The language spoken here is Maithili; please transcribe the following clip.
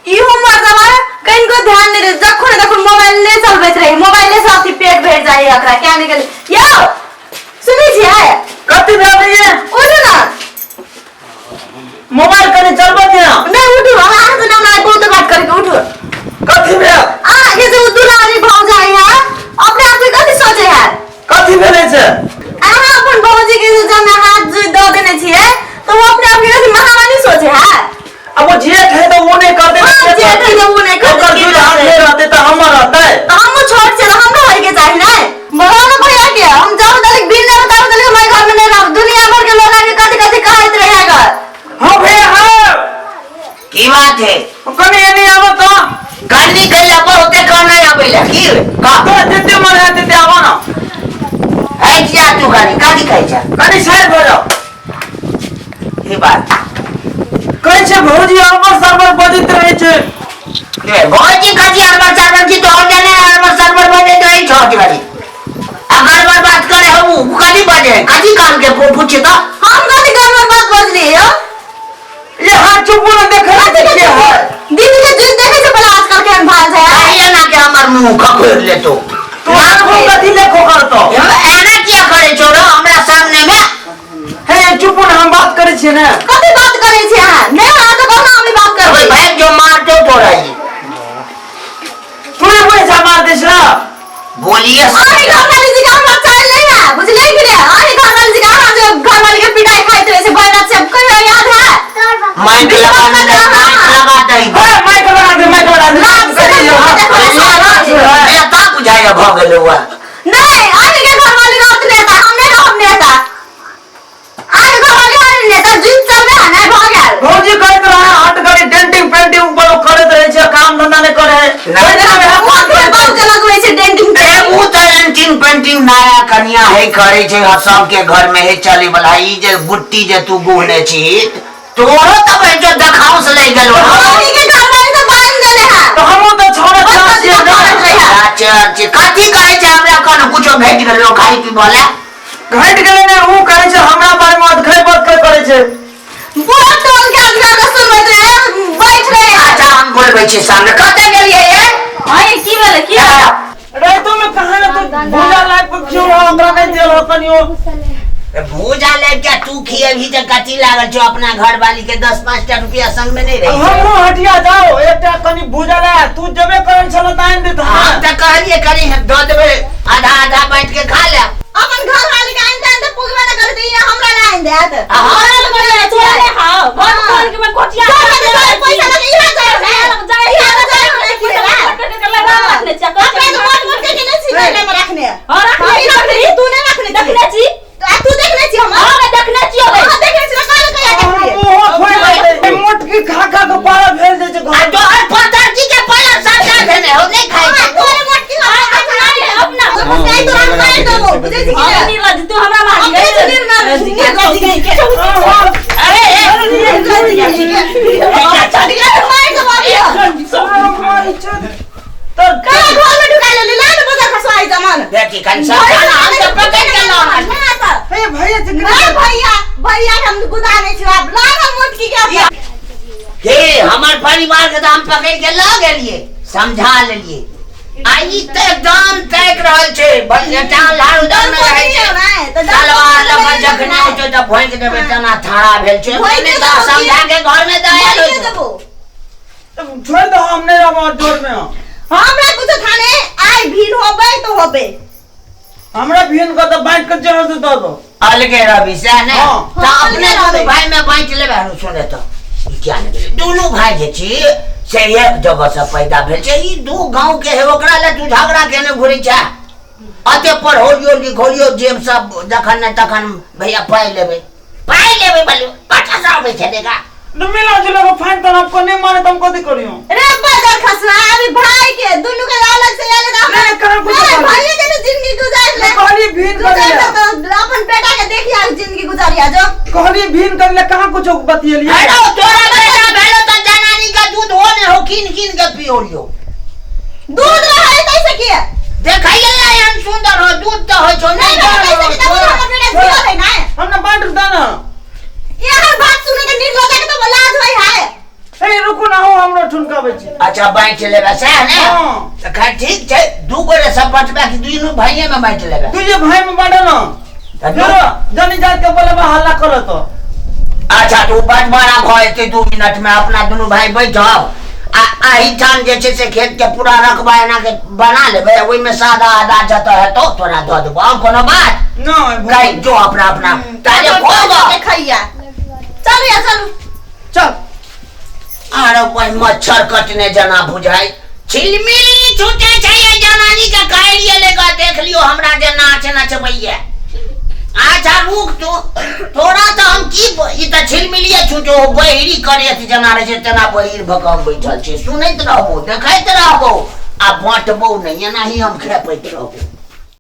इहो मर्दवा कनिको ध्यान नहीं दे, जखन देखो मोबाइल ले चलबैत रही, मोबाइले से अथी पेट भरि जाइ एकरा। क्या निकल यौ, सुनै छियै? कथी भेल ये? उठू ना। मोबाइल कनि चलबऽ दिअ। नहीं उठू, अहाँ से हमरा बहुत बात करके, उठू। कथी भेल? अहाँके जे ओ दुलारी भौजाई है, अपने आप के कथी सोचे है? कथी भेलै से? अहाँ अपन भौजी के जे जमे हाथ जे दऽ देने छियै तऽ ओ अपने आप के कथी महारानी सोचे है? अब वो जेठ है तऽ ओ नहि करतै तऽ हाँ, के जेठ है तऽ ओ नहि करतै, ओकर के दूध हाथ करतै? नहि रहतै तऽ हमर रहतै। तऽ हमहूँ छोट छियै तऽ हमरो होइके चाही ने। बोलाउ ने भैया के, हम जाउ तनिक बिन नहि बताउ तनिक हमर घर में नहीं रहब। दुनिया भर के लोग आके कथी कथी कहैत रहे अगर। हाँ भैया हाँ। की बात है? कनि एने आबऽ तऽ। कन्नी कैला बहुते कने आबै ला की का? तोरा जते मन है तते आबऽ ना। हटि जा तू, कनी कथी कहै छ? कनि साइड भऽ जाओ। की बात? कहै छै भौजी अरबर सरबर बजैत रहै छै। ए, भौजी कथी अरबर सरबर की तोहर जाने अरबर सरबर बजे तो ई छोट घड़ी अगर बर बात करे हो उ कथी बजे कथी काम के पूछी तो। हम कथी गड़बड़ बात बजली यौ? ये हाथ चुप ना देखे के है। दीदी के जुस देखे छै पहले आजकल केहन भाल छै। कहिए ना के हमर मुंह खखोर लेतो। तू आंखों कथी ले खोखरतो? एना किया करे छौ रे हमरा सामने में? हे चुप ना, हम बात करै छियै ने। कथी बात करै छी अहाँ? नहि अहाँ तऽ कहू हम बात करबै। भाई जो मारतो तोरा ई। तू ही पैसा मार दे छ। बोलिए। अहीं घरवाली जी के हमरा चाल नहीं है, बुझलियै कि नहीं? अहीं घरवाली जी के अहाँ जे घरवाली के पिटाई खाइत रहे से भरि रात, से कहियो याद है? माइक लगा दे, माइक लगा दे। हे माइक लगा दे, माइक लगा दे। लाज से करी देखो, देखो, ए का बुझाइया भ गेल हुआ? नहीं, अहीं के घरवाली रहत नेता, हम नहीं रहब नेता। अहीं घरवाली हर नेता जीत चलबे है नहीं भ गेल। भौजी कहैत रहे हट घड़ी डेंटिंग पेंटिंग ऊपर ओ करैत रहै छै, काम धंधा नहि करै है। नहि, ओ अपने बाप के लगबै छै डेंटिंग। ए उ त एंटिंग पेंटिंग नया कनिया है करे छै और सबके घर में है चले वाला। ई जे गुट्टी जे तू गुहने छी तोरो त बहन जो देखाउस लागि गेलो। अहीं के घरवाली तऽ बांध देने है। तऽ हमहूँ तऽ छोड़े बस छियै बस ने। करैत रहे है। अच्छा अच्छा, कथी करे छै हमरा कोन कुछो भेट गेलो खाई पीबो ला? घटि गेलै ने, ऊ कहै छै हमरा बारे मे अधखै बदखै करै छै। पूरा टोल के आदमी आके सुनबैत रहे, बैठ रहे है। अच्छा हम बोलबै छी सामने। कतऽ गेलियै ये? हाँ ये की भेलै, की भेलै? राइतो में कहाँ ने तू भूजा लाइफ पर क्यों रहो, ओकरा नहीं देल हो कनियो। भूजा लाइफ के तू खिएबही तऽ कथी लागल छौ? अपना घर वाली के 10-5 टा रुपया संग में नहीं रही। हमहूँ हटिया जाओ एकटा कनि भूजा ला, तू जेबे करै छल तऽ आनि देत। हम तऽ कहलियै कनि दऽ देबै, आधा आधा बाँटि के खा ले। अपन घर वाली के आनि देत पुगबे न करत, ई हमरा ला आनि देत। हमरा लग बड़ा छोड़े हां बड़ खोल के मैं घोटिया पैसा लगे इहा जाय ने, इहा जाय ने, की रखने छी। अपने तो मोट मोट के नहीं छी में रखने। हां रखने छी। तू नहीं रखने। देखने छी। आ तू देखने छी हम? हां देखने छी। हां देखने छी, काल कहिया देखलियै? मुँह खोलि देतै, मोटकी खा खा के पारा भेल जाइ छै आ घर। तोहर पताजी के पाला साटा भेने हो नहीं खाइ छै। तोरे मोटकी अपना अपना नहीं तो हम मार देबो, बुझै छी कि हम नहीं? निर्लज, तू हमरा मारी। अपने से निर्लज, निर्लज गई के। अरे ए, निर्लज गई के। चढ़िया तो मार देबो अभी। तऽ कहाँ घर में ढुका लेली? लाल बजार खसवाई जमान। बेटी कन सब हम तऽ पकड़ के लानल। हे भैया जे नहीं भैया, भैया के हम गुदा नहीं छी अब। लाल हम मोटकी के अपन। हे हमर परिवार के तऽ हम पकड़ के लऽ गेलियै, समझा लेलियै। आ ई तऽ एकदम ताकि रहल छै बलिया लाल उदर में रहै छै। तलवार लऽ कऽ जखने उठे तऽ भोंकि देबै तेना थाड़ा भेल छै। भोंकि नहि तऽ देबो की? समझा के घर में दऽ आयल होइ छै। छोड़ि दहो, हम नहि रहब जोर में। हमरा कुछ थाने आइ भीड़ होबे तो होबे। हमरा भीन के तऽ बाँटि के जे हो से दऽ दो। अलगे रवि सएह ने? हाँ। तऽ अपने अलगे दुनू रहबै। भाई में बाँटि लेबै। आरो सुने तऽ ई किया ने गेलै? दुनू भाई जे छी से एक जगह से पैदा भेल छै। ई दू गाँव के है, ओकरा लए तू झगड़ा केने घुरै छै? अते पढ़ौलियो लिखौलियो जेब सब जखन ने तखन भैया पाइ लेबै, पाइ लेबै, बोलियो कतऽ से अबै छै देखा। तो मिला जुला के फाइन तन आपको नहीं माने तो हम कथी करियो? रे बजर खसवा, अभी भाई के दुनू के अलग से अलग नहीं, नहीं, कहाँ कुछ नहीं, नहीं। भाई के जिंदगी गुजार ले। कहली भीन कर गुजार ले। ले तो अपन बेटा के देखिया जिंदगी गुजारिया जो। कहली भीन कर ले, कहाँ कुछ बतियलिए? हेलो तोरा बेटा भेलो त जनानी का दूध हो ने हो किन किन के पियोलियो। दूध रहे तैसे किए? देखैये ला एहन सुंदर हो दूध त होइ छौ नहीं नहीं। रहे तैसे कि तब हमर बेटा जियो है ना। हमने बांट दे ना। ये हर बात सुने के निर्लज्जा के तो लाज होई है। हे रुकू ना हो हमरो ठुनकाबै छी। अच्छा बाँटि लेबै सएह ने? हाँ। तऽ खैर ठीक छै, दू गोरे सब बँटबै कि दुनू भाइये मे बाँटि लेबै? दुइये भाई में बांटो ना। तऽ फेरो जनी जात के बोलेबा हल्ला करत तो। अच्छा तऽ ओ बँटवारा भऽ जेतै 2 मिनट मे, अपना दुनू भाई बैठब आ एहिठाम जे छै से खेत के पूरा रकबा एना के बना लेबै, ओहिमे से आधा आधा जतऽ हेतौ तोरा दऽ देबौ। आओर कोनो बात? नहि। कहि जो अपना अपना ताले खोल। खैया चलू या चलू। चल। आरो कोई मच्छर कटने जना बुझाइ छिलमिली छूटे छै एहि जनानी के काल्हि लेगा देख लियो हमरा जे नाच नचबैया। अच्छा रुक तू, तोरा तऽ हम की ई तऽ छिलमिलिये छूटे ओ बहिरी करेत जना रहै छै तेना बहिर भऽ कऽ हम बैठल छी, सुनैत रहबो देखैत रहबो आ बाँटबो नहि, एनाही हम खेपैत रहबो।